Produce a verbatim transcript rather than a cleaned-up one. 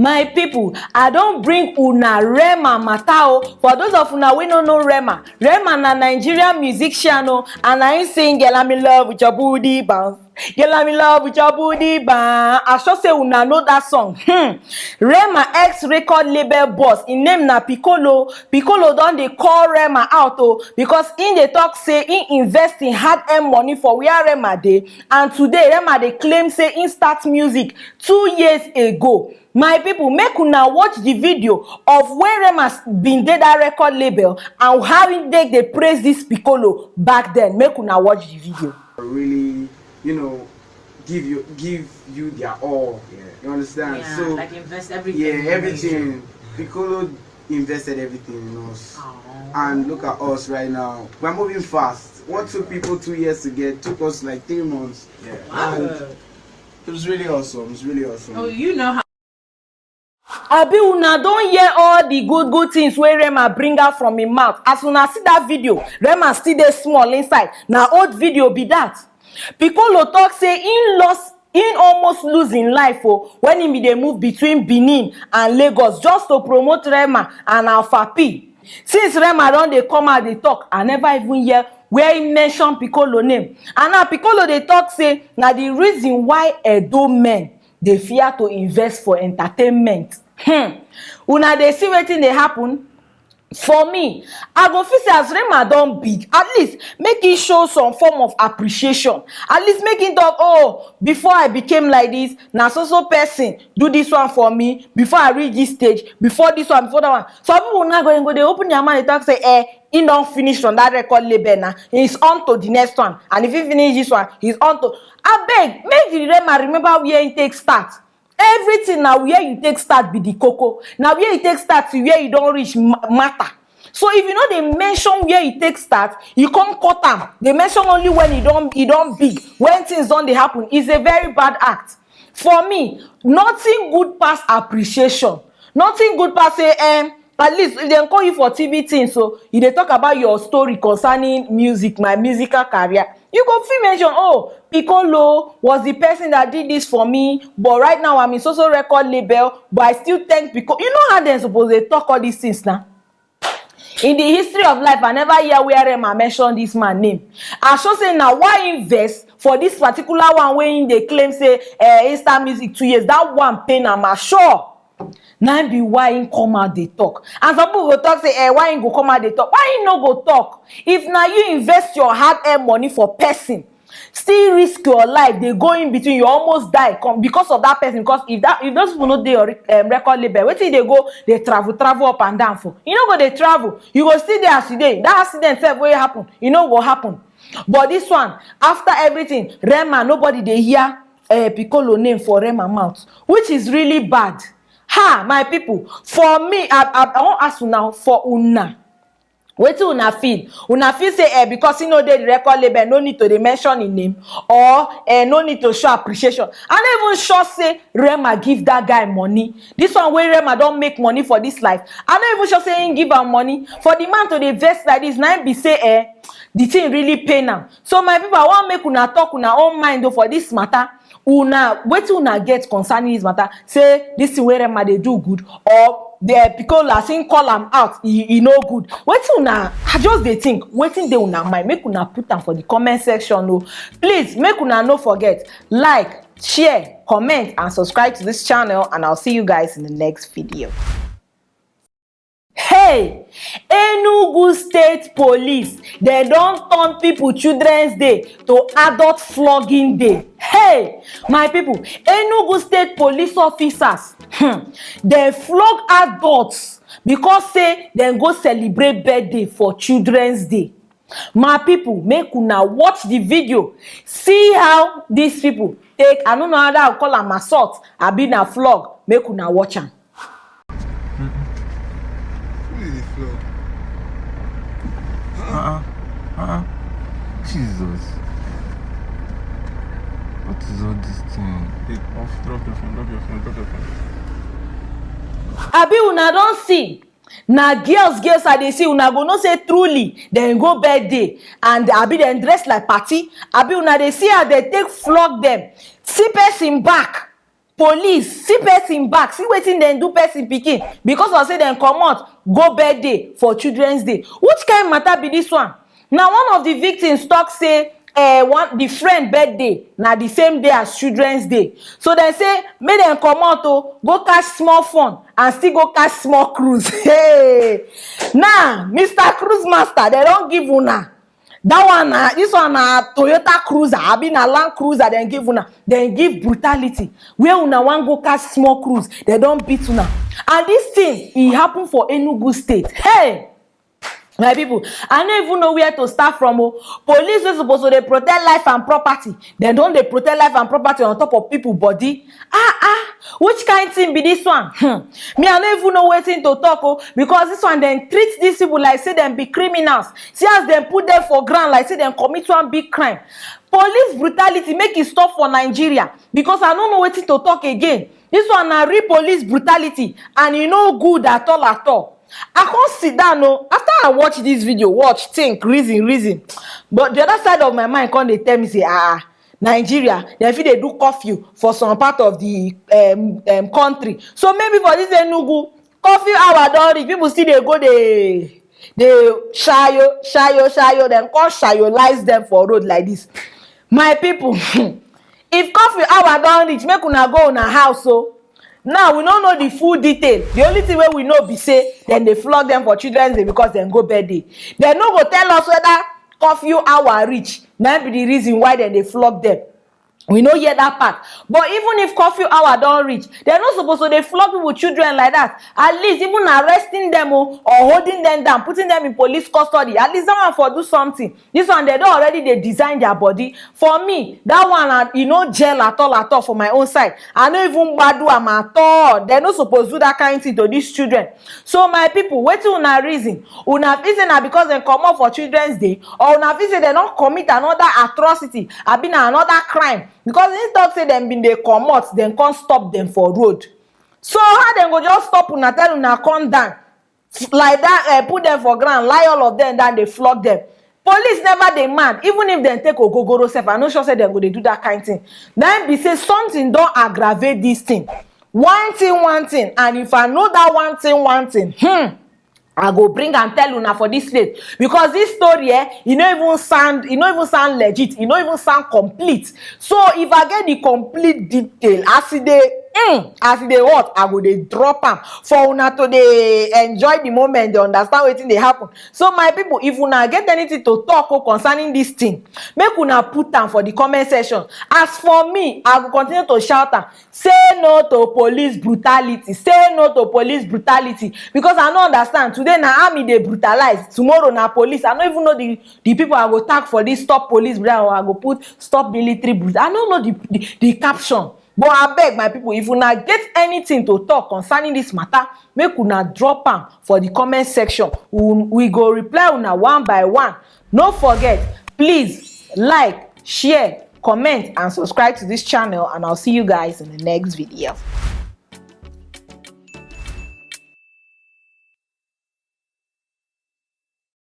My people, I don bring una Rema matter o. For those of una wey no know Rema, Rema na Nigerian musician o, and na him sing "Girl, I'm in love with your booty bounce. Girl, I'm in love with your booty bounce." I sure say una know that song. Hmm. Rema ex record label boss, him name na Piccolo. Piccolo don dey call Rema out o, because him dey talk say him invest him hard-earned money for where Rema dey, and today Rema dey claim say him start music two years ago. My people, make una watch the video of when Rema s-, bin dey that record label and how he take dey praise this Piccolo back then. Make una watch the video. Really, you know, give you give you their all. Yeah. You understand? Yeah, so like, invest everything. Yeah, in everything. Piccolo invested everything in us. Aw. And look at us right now. We're moving fast. What took people two years to get took us like three months. Yeah. Wow. And it was really awesome. It's really awesome. Oh, you know how Abi una don hear all the good good things wey Rema bring out from him mouth? As una see that video, Rema still dey small inside. Na old video be that. Piccolo talk say he lost, he almost lose him life o, when he bin dey move between Benin and Lagos just to promote Rema and Alpha P. Since Rema don dey come out dey talk, I never even hear where he mention Piccolo name. And now Piccolo dey talk say na the reason why Edo men dey fear to invest for entertainment. Hmm. Una dey see wetin dey happen? For me, I go feel say as Rema don big, at least make he show some form of appreciation. At least make he talk, "Oh, before I became like this, na so so person do this one for me, before I reach this stage, before this one, before that one." Some people now go, go dey open their mouth, dey talk say, "Eh, he don finish from that record label now. He's on to the next one. And if he finish this one, he's on to," abeg, make the Rema remember where he take start. Everything na where you take start be the koko. Na where you take start to where you don reach ma-, matter. So if you no dey mention where you take start, you come cut am. Dey mention only when e don, e don big, when things don dey happen. It's a very bad act. For me, nothing good pass appreciation. Nothing good pass say, em, at least if dem call you for T V things, so you dey talk about your story concerning music, my musical career, you go fit mention, "Oh, Piccolo was the person that did this for me, but right now I'm in so so record label, but I still thank Piccolo." You know how dem suppose dey talk all these things now. In the history of life, I never hear where Rema mention this man name. I sure say na why he vex for this particular one wey he dey claim say, eh, he start music two years. That one pain am, I sure. Na im be why he come out dey talk. And some people go talk say, "Eh, why he go come out dey talk?" Why he no go talk? If na you invest your hard-earned money for person, still risk your life, dey go in between, you almost die come because of that person. Because if that, if those people no dey your, um, record label, wetin you dey go dey travel, travel up and down for? You no go dey travel. You go still dey as you dey. That accident sef wey happen, e no go happen. But this one, after everything, Rema, nobody dey hear, eh, Piccolo name for Rema mouth, which is really bad. Ha, my people, for me, I, I, I wan ask una, for una, wetin una feel? Una feel say, eh, because he no dey the record label, no need to dey mention him name, or, eh, no need to show appreciation? I no even sure say Rema give that guy money. This one wey Rema don make money for this life, I no even sure say he give am money. For the man to dey vex like this, na im be say, eh, the thing really pain am. So my people, I wan make una talk una own mind o for this matter. Una, wetin una get concerning this matter? Say this thing wey Rema dey do good, or the Piccolo, as him call am out, e, e no good? Wetin una, I just dey think, wetin dey una mind? Make una put am for the comment section o. Please, make una no forget, like, share, comment, and subscribe to this channel, and I'll see you guys in the next video. Hey! Enugu State Police, dem don turn people Children's Day to adult flogging day. Hey! My people, Enugu State Police officers, hmm, dem flog adults because say dem go celebrate birthday for Children's Day. My people, make una watch the video, see how these people take, I no know whether I call am assault, abi na flog, make una watch am. Who dey dey flog? Uh-uh. Uh-uh. Jesus. What is all this thing? Hey, off, drop your phone, drop your phone, drop your phone. Abi una don see? Na girls, girls I dey see, una go know say truly dem go birthday, and abi dem dress like party. Abi una dey see how dem take flog dem? See person back. police see person back, see wetin dem do person pikin because of say dem comot go birthday for children's day. Which kind matter be this one? Na one of the victims talk say eh, one the friend birthday na the same day as children's day, so dem say make dem comot o, go catch small fun and still go catch small cruise. Hey, now Mr. Cruise Master, dem don give una that one. Na this one na Toyota Cruiser, abi na Land Cruiser dem give una. Dem give brutality where una wan go catch small cruise, dem don beat una. And this thing e happen for Enugu State. Hey, my people, I no even know where to start from o. Police wey suppose to dey protect life and property, dem don dey protect life and property on top of people body. Ah ah, which kind thing be this one? Hmm. Me, I no even know wetin to talk o, because this one dem treat these people like say dem be criminals. See as dem put them for ground like say dem commit one big crime. Police brutality make e stop for Nigeria, because I no know wetin to talk again. This one na real police brutality and e no good at all at all. I come sit down o, after I watch this video, watch, think, reason, reason. But the other side of my mind come dey tell me say, ah, Nigeria, dem fit dey do curfew for some part of the um, um, country. So maybe for this Enugu, curfew hour don reach, people still dey go dey dey shayo shayo shayo, dem come shayolize dem for road like this. My people, if curfew hour don reach, make una go una house o. Now we no know the full detail. The only thing wey we know be say dem dey flog dem for children's day because dem go birthday. Dem no go tell us whether curfew hour reach na be the reason why dem dey flog dem. We no hear that part. But even if curfew hour don reach, dem no suppose to dey flog people children like that. At least even arresting them o, or holding them down, putting them in police custody, at least that one for do something. This one, dem don already dey design their body. For me, that one, ah, e no gel at all at all for my own side. I no even gbadu am at all. Dem no suppose do that kind thing to these children. So my people, wetin una reason? Una feel say na because dem comot for children's day, or una feel say dem don commit another atrocity, abi na another crime? Because he talk say dem bin dey comot, dem come stop dem for road. So how dem go just stop una, tell una come down like that, eh, put dem for ground, lie all of dem down, dey flog dem? Police never dey mad. Even if dem take ogogoro sef, I no sure say dem go dey do that kind thing. Na im be say something don aggravate this thing. One thing, one thing, and if I know that one thing, one thing, hmm, I go bring and tell una for this place, because this story, eh, e no even sound, e no even sound legit, e no even sound complete. So if I get the complete detail, as e dey, mm, as e dey hot, I go dey drop am for una to dey enjoy the moment, dey understand wetin dey happen. So my people, if una get anything to talk o concerning this thing, make una put am for the comment section. As for me, I go continue to shout am. Say no to police brutality. Say no to police brutality. Because I no understand. Today na army dey brutalize. Tomorrow na police. I no even know the, the people I go tag for this stop police brutality, or I go put stop military brutality. I no know the, the, the caption. But I beg my people, if una get anything to talk concerning this matter, make una drop am for the comment section. We, we go reply una one by one. No forget, please like, share, comment, and subscribe to this channel, and I'll see you guys in the next video.